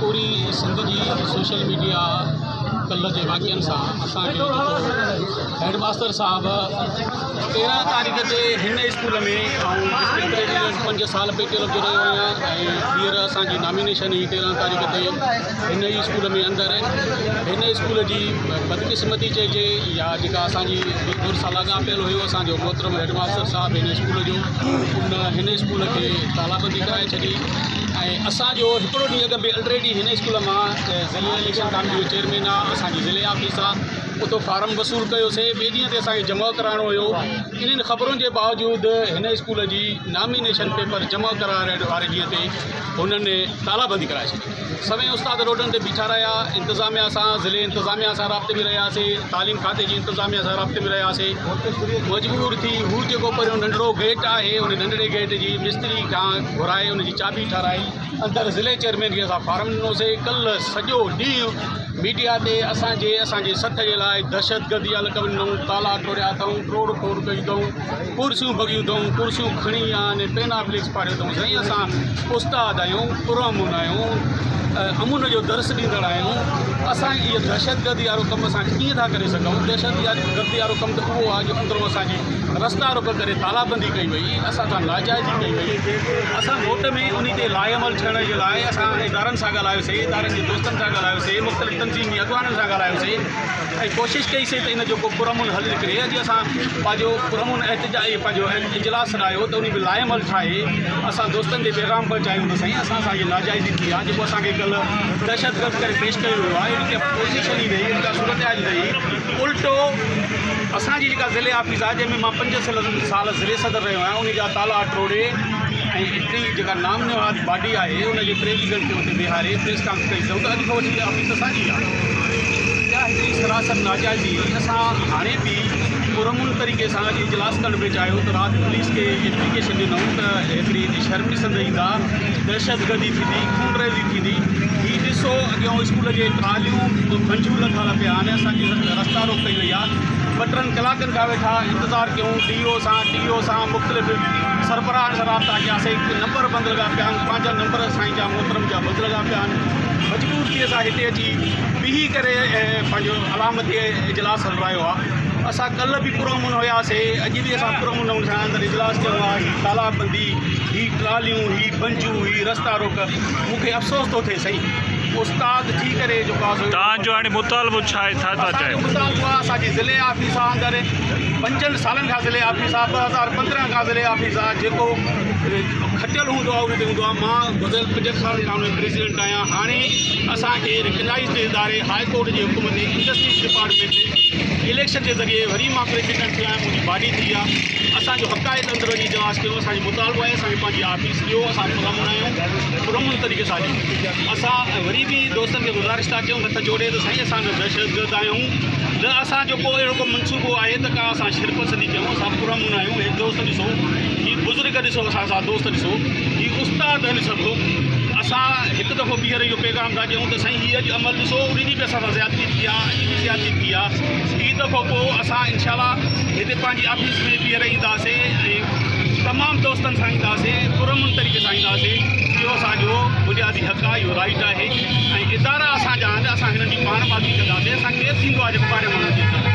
پوري سنڌ جي social media ڪلهه جي واقعن سان اسان کي جيڪو هيڊ ماستر صاحب 13 تاريخ تي هن اسڪول ۾ آئون ڊسٽرڪٽ پريزيڊنٽ 5 سال پي ٽي ايل جو رهيو آهيان ۽ ٻيهر اسانجي نامينيشن هئي 13 تاريخ تي هن ئي اسڪول ۾ اندر هن اسڪول جي بدقسمتي چئجي يا جيڪا اسانجي ڌر سان لاڳاپيل هيو اسانجو محترم هيڊ ماستر صاحب هن اسڪول جو ان هن اسڪول کي تالابندي ڪرائي ڇڏي ۽ اسان جو هڪڙو ڏينهن اڳ ۾ الريڊي هن اسڪول مان ضلعي اليڪشن ڪاميٽي جو چيئرمين آ اسان جي ضلعي آفيس آ اتو فارم وصول ڪيوسي ٻئي ڏينهن تي اسان کي جمع ڪرائڻو هيو انهن خبرن جي باوجود هن اسڪول جي نامينيشن پيپر جمع ڪرائڻ واري ڏينهن تي هنن تالا بندي ڪرائي ڇڏي. سوين استاد روڊن تي بيٺا رهيا، انتظاميا سان ضلعي انتظاميا سان رابطي ۾ رهياسي، تعليم کاتي جي انتظاميا سان رابطي ۾ رهياسي، مجبور ٿي هو جيڪو پريون ننڍڙو گيٽ آهي ان ننڍڙي گيٽ جي مستري کان گهرائي ان جي چاٻي ٺهرائي اندر ضلعي چيئرمين کي اسان فارم ڏنوسي، ڪلهه سڄو ڏينهن ميڊيا تي اسان جي اسان جي سٿ جي لاء دهشتگردي جا لقب ڏنائون، تالا ٽوڙيا اٿئون، ٽوڙ ڦوڙ ڪئي اٿئون. ڪرسيون ڀڳيون اٿئون، ڪرسيون کڻي ويا آهن، پينا فليڪس پاڙيو اٿئون، سائين اسان استاد آهيون، پرامن آهيون، امن جو درس ڏيندڙ آهيون، اسان اهو دهشتگردي وارو ڪم اسان ڪيئن ٿا ڪري سگهون، دهشتگردي وارو ڪم ته اهو آهي جو اندرون اسان جي رستا روڪ ڪري تالا بندي ڪئي وئي، اسان سان ناجائزي ڪئي وئي، اسان موٽ ۾ انهي تي لاء عمل ٿيڻ جي لاء اسان ادارن سان ڳالهايوسي، ادارن جي دوستن سان ڳالهايوسي، مختلف تنظيمي اڳواڻن سان ڳالهايوسي. ۽ ڪوشش ڪئي سي ته ان جو ڪو پرامن حل نڪري. اڄ اسان پنهنجو پرامن احتجاج پنهنجو اجلاس سڏايو ته انهي ۾ لاء عمل ٺاهي اسان دوستن تي پيغام پهچايون ته سائين اسان سان هي ناجائزي ٿي آهي جيڪو اسان کي ڪلهه دهشتگرد ڪري پيش ڪيو ويو آهي اهڙي ڪا پوزيشن ئي نه هئي اهڙي ڪا صورتحال نه هئي الٽو اسان جي جيڪا ضلعي آفيس آهي جنهن ۾ مان 5 سال ضلعي صدر رهيو آهيان انهي جا تالا ٽوڙي ۽ هڪڙي جيڪا نام نهاد باڊي آهي ان جي پريزيڊنٽ کي اتي ويهاري پريس ڪانفرنس ڪئي اٿئون ته اڄ کان وٺي آفيس اسان جي آهي. اها هڪڙي سراسر ناجائزي هئي. اسان هاڻي به پرامن طريقي سان اڄ اجلاس ڪرڻ پئي چاهيو ته رات پوليس کي ايپليڪيشن ڏنائون ته هڪڙي شرپسند ايندا، دهشتگردي ٿيندي، خونريزي ٿيندي. هي ڏسو اڳيان اسڪول جي ٽراليون بنجون لٿا پيا آهن، اسان جي رستا روڪ ڪئي وئي آهي. ٻه ٽن ڪلاڪن کان ويٺا انتظار ڪيون، ڊي او سان، ٽي او سان، مختلف سربراهن سان رابطا ڪياسين، نمبر بند لڳا پيا آهن، پنهنجا نمبر سائين جا محترم جا بند لڳا پيا آهن. مجبور ٿي اسان هتي اچي بيهي ڪري پنهنجو علامتي اجلاس هلرايو آهي. اسان ڪلهه به پرامن هياسي، اڄ به اسان پرامن نموني سان اندر اجلاس ڪيو آهي. هي تالا بندي، هي ٽراليون، هي بنجون، هي رستا روڪ، مون کي افسوس ٿو ٿئي سائين استاد ٿي ڪري جيڪو آهي سو. توهان جو هاڻي مطالبو ڇا آهي ڇا ٿا اسان جو چاهيو؟ مطالبو آهي اسان جي ضلعي آفيس آهي اندر 5 سالن کان ضلعي آفيس آهي 2015 کان ضلعي آفيس آهي جيڪو کٽيل هوندو آهي ان تي هوندو آهي مان گذريل 5 سالن کان ان ۾ پريزيڊنٽ آهيان هاڻي اسان کي ريڪگنائيزڊ اداري هاء ڪورٽ جي حڪم تي انڊسٽريز ڊپارٽمينٽ اليڪشن جي ذريعي وري مان پريزيڊنٽ ٿيو آهيان منهنجي باڊي ٿي آهي اسان جو حق آهي ته اندر وڃي اجلاس ڪيون اسان جو مطالبو آهي اسان کي پنهنجي آفيس ڏيو اسان پرامن آهيون پرامن طريقي سان ڏيو اسان وري به دوستن کي گذارش ٿا ڪيون هٿ جوڙي ته سائين اسان نه دهشتگرد آهيون نه اسان جو ڪو اهڙو ڪو منصوبو آهي ته ڪا اسان شرپسندي ڪيون اسان پرامن آهيون هي دوست ڏسو هي بزرگ ڏسو اسان سان دوست ڏسو هي استاد آهن سڀ اسان هڪ دفعو ٻيهر اهو پيغام ٿا ڏيون ته سائين هي اڄ عمل ڏسو ان ڏينهن به اسان سان زيادتي ٿي آهي اڄ به زيادتي ٿي آهي هي دفعو پوء اسان انشاء الله هتي پنهنجي آفيس ۾ ٻيهر اينداسين ۽ تمام دوستن سان اينداسين پرامن طريقي سان اينداسين اهو اسان جو بنيادي حق آهي اهو رائيٽ آهي ۽ ادارا اسان جا آهن اسان هنن جي پاڻ بازي ڪنداسين اسان ڪير ٿيندو آهي جيڪو ٻاهريان ماڻهو اچي ٿو.